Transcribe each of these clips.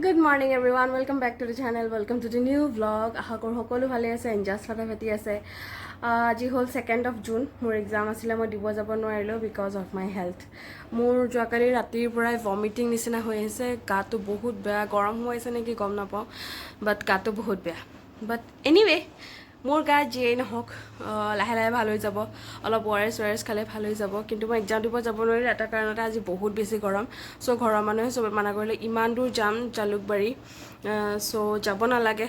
Good morning everyone, welcome back to the channel, welcome to the new vlog. আশা কৰোঁ সকলো ভালে আছে, এনজাষ্ট ফাটাফাটি আছে। আজি হ'ল 2nd of June. মোৰ এক্সাম আছিলে, মই দিব যাব নোৱাৰিলোঁ because of my health. মোৰ যোৱাকালি ৰাতিৰ পৰাই ভমিটিং নিচিনা হৈ আছে, গাটো বহুত বেয়া, গৰম হৈ আছে নেকি গম নাপাওঁ, বাট গাটো বহুত বেয়া। বাট এনিৱে, মোৰ গা যিয়েই নহওক, লাহে লাহে ভাল হৈ যাব। অলপ অ' আৰ এছ খালে ভাল হৈ যাব। কিন্তু মই এক্সাম দিব যাব নোৱাৰিলোঁ এটা কাৰণতে, আজি বহুত বেছি গৰম। চ' ঘৰৰ মানুহে চবে মানা কৰিলে, ইমান দূৰ যাম জালুকবাৰী, চ' যাব নালাগে,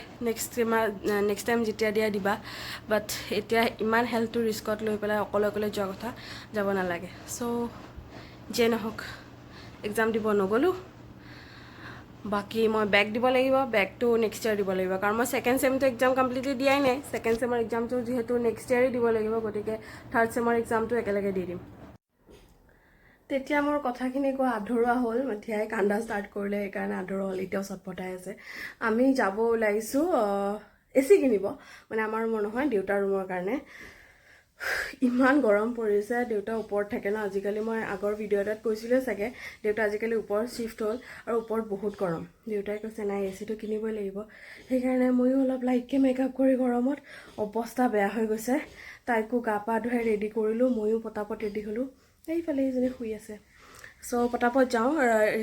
নেক্সট টাইম যেতিয়া দিয়া দিবা, বাট এতিয়া ইমান হেল্থটো ৰিস্কত লৈ পেলাই অকলে অকলে যোৱা কথা, যাব নালাগে। চ' যিয়ে নহওক, এক্সাম দিব নগ'লোঁ। বাকী মই বেক দিব লাগিব, বেকটো নেক্সট ইয়েৰ দিব লাগিব, কাৰণ মই ছেকেণ্ড চেমটো এক্সাম কমপ্লিটলি দিয়াই নাই। ছেকেণ্ড চেমৰ এক্সামটো যিহেতু নেক্সট ইয়েৰে দিব লাগিব, গতিকে থাৰ্ড চেমৰ এক্সামটো একেলগে দি দিম। তেতিয়া মোৰ কথাখিনি কোৱা আধৰুৱা হ'ল, মথিয়াই কান্দা ষ্টাৰ্ট কৰিলে, সেইকাৰণে আধৰুৱা হ'ল। এতিয়াও চটফটাই আছে। আমি যাব ওলাইছোঁ এ চি কিনিব, মানে আমাৰ ৰুমৰ নহয়, দেউতাৰ ৰুমৰ কাৰণে। ইমান গৰম পৰিছে, দেউতা ওপৰত থাকে ন আজিকালি। মই আগৰ ভিডিঅ' এটাত কৈছিলোঁ চাগে, দেউতা আজিকালি ওপৰত শ্বিফ্ট হ'ল আৰু ওপৰত বহুত গৰম। দেউতাই কৈছে, নাই, এ চিটো কিনিবই লাগিব। সেইকাৰণে ময়ো অলপ লাইটকৈ মেকআপ কৰি, গৰমত অৱস্থা বেয়া হৈ গৈছে, তাইকো গা পা ধুৱাই ৰেডি কৰিলোঁ, ময়ো পটাপট ৰেডি হ'লোঁ। এইফালে এইজনী শুই আছে। চ' পটাপট যাওঁ,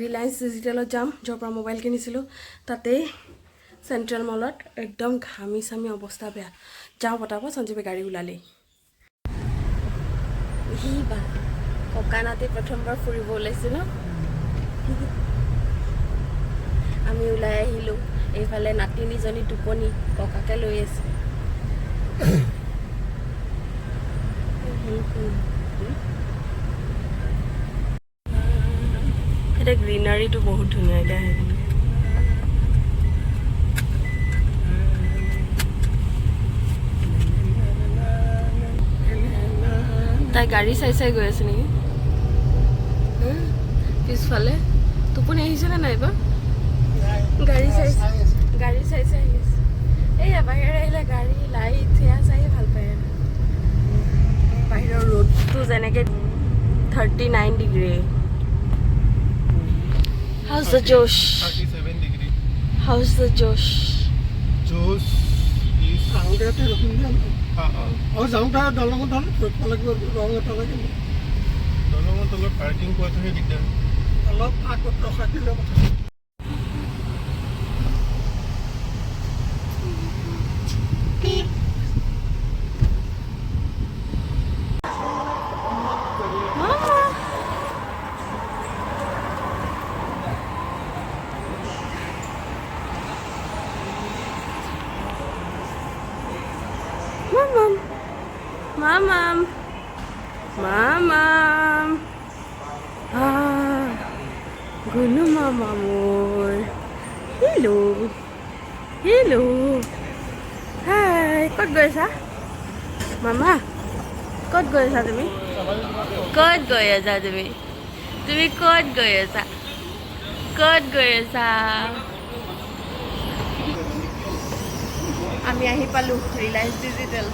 ৰিলায়েন্স ডিজিটেলত যাম, য'ৰ পৰা মোবাইল কিনিছিলোঁ, তাতেই চেণ্ট্ৰেল মলত। একদম ঘামি চামি অৱস্থা বেয়া। যাওঁ পটাপট, সঞ্জীৱে গাড়ী ওলালেই। সি বা ককা নাতি প্ৰথমবাৰ ফুৰিব ওলাইছে ন। আমি ওলাই আহিলোঁ, এইফালে নাতিনীজনী টোপনি, ককাকে লৈ আছে। এতিয়া গ্ৰীনাৰীটো বহুত ধুনীয়া এতিয়া সেইখিনি। তাই গাড়ী চাই চাই গৈ আছে নেকি? হা? পিছফালে টোপনি আহিছেনে নাই বা? গাড়ী চাই গাড়ী চাই চাই আহি আছে। এইয়া বাহিৰত আহিলে গাড়ী, লাইট সেয়া চাই ভাল পায় আৰু। বাহিৰৰ ৰ'দটো যেনেকে 39 degree. How's the josh? 37 degree. How's the josh? Josh is আহোঁতে ইয়াতে ৰখিম দিয়া। অঁ। আৰু যাওঁতে দলঙত তলত ৰখিব লাগিব, ৰং এটা লাগিব। দলঙৰ তলত পাৰ্কিং পোৱাটোহে দিগদাৰ। অলপ আগত ৰখাই দিলে কথা নাই। Mama. Mama. Mama. Mama. Ah. Gulo mama মোৰ। Hello. Hello. Hi, ক'ত গৈছা? মামা, ক'ত গৈ আছা তুমি? ক'ত গৈ আছা তুমি? তুমি ক'ত গৈ আছা? ক'ত গৈ আছা? আমি আহি পালোঁ ৰিলায়েন্স ডিজিটেল।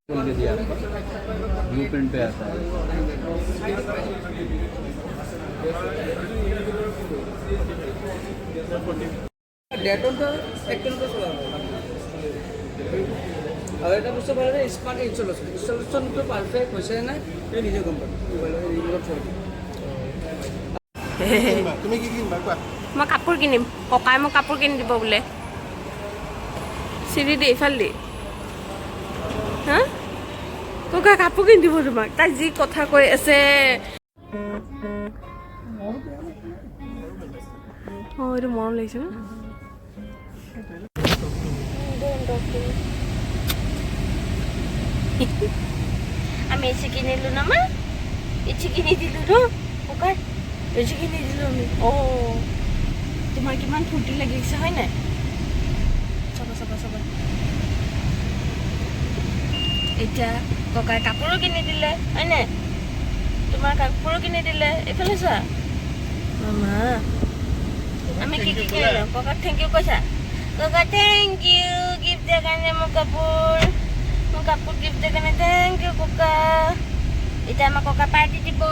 खोल के दिया आपको, ब्लू प्रिंट पे आता है। 1.5 টন, 1 টনকৈ চলাব। আৰু এটা বস্তু ভাল হৈছে, স্মাৰ্ট ইনষ্টলেশ্যন। ইনষ্টলেশ্যনটো পাৰফেক্ট হৈছে নে নাই তুমি নিজে গম পাবা মোবাইলৰ ৰিম'টত থৈ। কিনিবা? তুমি কি কিনিবা কোৱা। মই কাপোৰ কিনিম। ককাই মোক কাপোৰ কিনি দিব বোলে। চিৰি দি এইফাল দি। হা, ককাই কাপোৰ কিনি দিব তোমাক। তাই যি কথা কৈ আছে। অঁ, এইটো মৰম লাগিছে ন। Don't talk to me. আমি এচি কিনিলো ন মা? এচি কিনি দিলো ন ককাই? এচি কিনি দিলো আমি। অঁ, তোমাৰ কিমান ফূৰ্তি লাগিছে, হয় নাই? চাবা চাবা চাবা। এতিয়া ককাই কাপোৰো কিনি দিলে, হয় নাই? তোমাৰ কাপোৰো কিনি দিলে। এইফালে চোৱা মামা, আমি কি কি কিনিলো। ককাক thank U কৈছা? ককা, thank U gift দিয়াৰ কাৰণে। মোক কাপোৰ গিফ্ট দিয়াৰ কাৰণে thank U ককা। এতিয়া আমাক ককা পাৰ্টি দিব।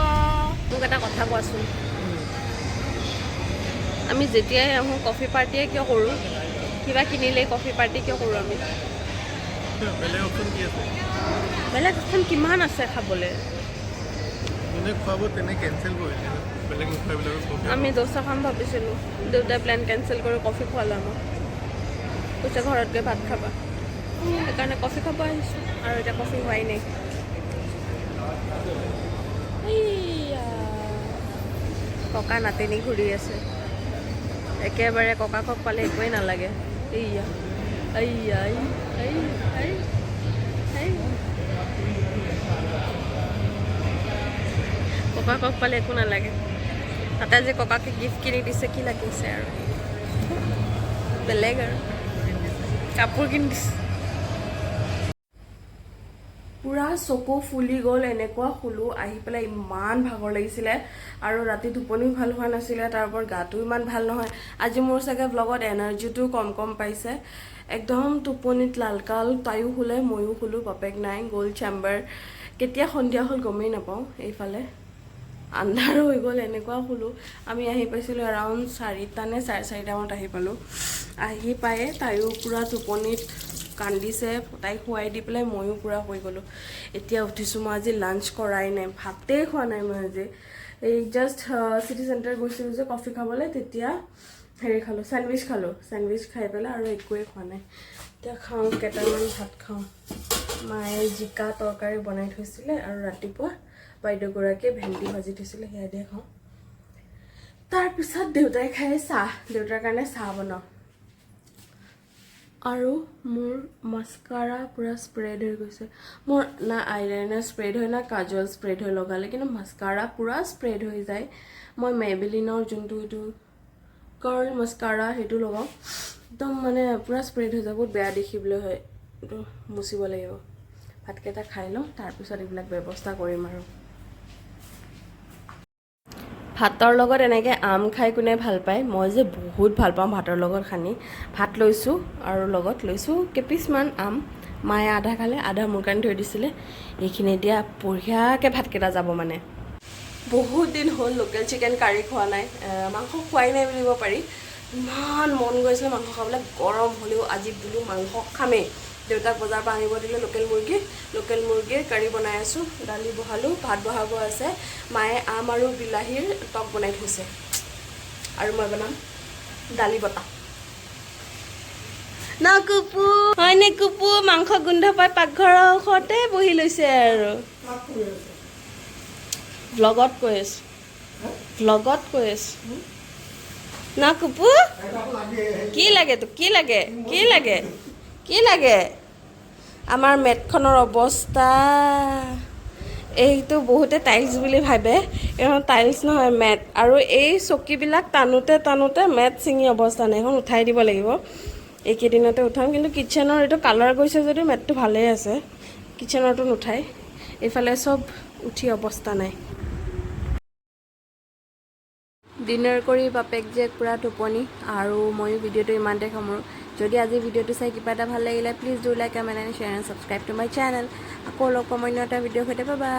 মোক এটা কথা কোৱাচোন, আমি যেতিয়াই আহোঁ কফি পাৰ্টিয়ে কিয় কৰোঁ? কিবা কিনিলেই কফি পাৰ্টি কিয় কৰোঁ আমি? বেলেগ অপশ্যন কি আছে? বেলেগ অপশ্যন কিমান আছে খাবলৈ? যোনে খুৱাব তেনে কেঞ্চেল কৰিলে, বেলেগ নোখোৱাবিলাকক কফি। আমি দোচা খাম ভাবিছিলোঁ, দেউতাই প্লেন কেঞ্চেল কৰি কফি খোৱালে আমাক। কৈছে ঘৰত গৈ ভাত খাবা, সেইকাৰণে কফি খাব আহিছোঁ। আৰু এতিয়া কফি হোৱাই নাই। এইয়া, ককা নাতিনী ঘূৰি আছে একেবাৰে। ককাকক পালে একোৱেই নালাগে। এইয়া, এইয়া, এই এই এই এই। ককাকক পালে একো নালাগে। তাতে আজি ককাকে গিফ্ট কিনি দিছে, কি লাগিছে আৰু বেলেগ আৰু কাপোৰ কিনি দিছে। পূৰা চকু ফুলি গ'ল, এনেকুৱা শুলোঁ। আহি পেলাই ইমান ভাগৰ লাগিছিলে আৰু ৰাতি টোপনিও ভাল হোৱা নাছিলে, তাৰ ওপৰত গাটো ইমান ভাল নহয়। আজি মোৰ চাগে ব্লগত এনাৰ্জিটোও কম কম পাইছে। একদম টোপনিত লালকাল। তাইও শুলে, ময়ো শুলোঁ। বাপেক নাই, গ'ল চেম্বাৰ। কেতিয়া সন্ধিয়া হ'ল গমেই নাপাওঁ, এইফালে আন্ধাৰো হৈ গ'ল, এনেকুৱা শুলোঁ। আমি আহি পাইছিলোঁ এৰাউণ্ড 4টা নে 4:30মানত আহি পালোঁ। আহি পায়ে তাইও পূৰা টোপনিত কান্দিছে, তাইক শুৱাই দি পেলাই ময়ো পূৰা শুই গ'লোঁ। এতিয়া উঠিছোঁ। মই আজি লাঞ্চ কৰাই নাই, ভাতেই খোৱা নাই মই আজি। এই জাষ্ট চিটি চেণ্টাৰ গৈছিলোঁ যে কফি খাবলৈ, তেতিয়া হেৰি খালোঁ, চেণ্ডউইচ খালোঁ। চেণ্ডউইচ খাই পেলাই আৰু একোৱেই খোৱা নাই। এতিয়া খাওঁ কেইটামান ভাত খাওঁ। মায়ে জিকা তৰকাৰী বনাই থৈছিলে আৰু ৰাতিপুৱা বাইদেউগৰাকীয়ে ভেন্দি ভাজি থৈছিলে, সেয়া দিয়ে খাওঁ। তাৰপিছত দেউতাই খাই চাহ, দেউতাৰ কাৰণে চাহ বনাওঁ। আৰু মোৰ মাস্কাৰা পূৰা স্প্ৰেড হৈ গৈছে। মোৰ না আইলাইনাৰ স্প্ৰেড হয়, না কাজল স্প্ৰেড হৈ লগালে, কিন্তু মাস্কাৰা পূৰা স্প্ৰেড হৈ যায়। মই মেবেলিনৰ যোনটো এইটো কাৰ্ল মাস্কাৰা, সেইটো লগাওঁ। একদম মানে পূৰা স্প্ৰেড হৈ যায়, বহুত বেয়া দেখিবলৈ হয়। এইটো মুচিব লাগিব। ভাতকেইটা খাই লওঁ, তাৰপিছত এইবিলাক ব্যৱস্থা কৰিম। আৰু ভাতৰ লগত এনেকৈ আম খাই কোনে ভাল পায়? মই যে বহুত ভাল পাওঁ ভাতৰ লগত সানি। ভাত লৈছোঁ আৰু লগত লৈছোঁ কেইপিচমান আম। মায়ে আধা খালে, আধা মোৰ কাৰণে থৈ দিছিলে। এইখিনি এতিয়া বঢ়িয়াকৈ ভাতকেইটা যাব। মানে বহুত দিন হ'ল লোকেল চিকেন কাৰী খোৱা নাই, মাংস খোৱাই নাই বুলিব পাৰি। ইমান মন গৈছিলে মাংস খাবলৈ, গৰম হ'লেও আজি বোলো মাংস খামেই। দেউতাক বজাৰৰ পৰা আনিব দিলে লোকেল মুৰ্গী। লোকেল মুৰ্গীৰ কাৰী বনাই আছোঁ, দালি বহালোঁ, ভাত বহাব আছে। মায়ে আম আৰু বিলাহীৰ টক বনাই থৈছে আৰু মই বনাম দালি বতা। ন কুপু, হয়নে কুপু? মাংস গোন্ধ পাই পাকঘৰৰ ওচৰতে বহি লৈছে। আৰু ভ্লগত কৈ আছো, ভ্লগত কৈ আছো না কুপু? কি লাগে তোক? কি লাগে? কি লাগে? কি লাগে? আমাৰ মেটখনৰ অৱস্থা। এইটো বহুতে টাইলছ বুলি ভাবে, এইখন টাইলছ নহয়, মেট। আৰু এই চকীবিলাক টানোতে টানোতে মেট ছিঙি অৱস্থা নাই। এইখন উঠাই দিব লাগিব, এইকেইদিনতে উঠাম। কিন্তু কিটচেনৰ এইটো কালাৰ গৈছে যদিও মেটটো ভালেই আছে, কিটচেনৰটো নুঠায়। এইফালে চব উঠি অৱস্থা নাই। ডিনাৰ কৰি বাপেক জীয়েক পূৰা টোপনি আৰু ময়ো ভিডিঅ'টো ইমানতে সামৰোঁ। যদি আজি ভিডিঅ'টো চাই কিবা এটা ভাল লাগিলে, please do like, comment and share and subscribe to my channel. আকৌ লগ পাম অন্য এটা ভিডিঅ'ৰ সৈতে। বাই।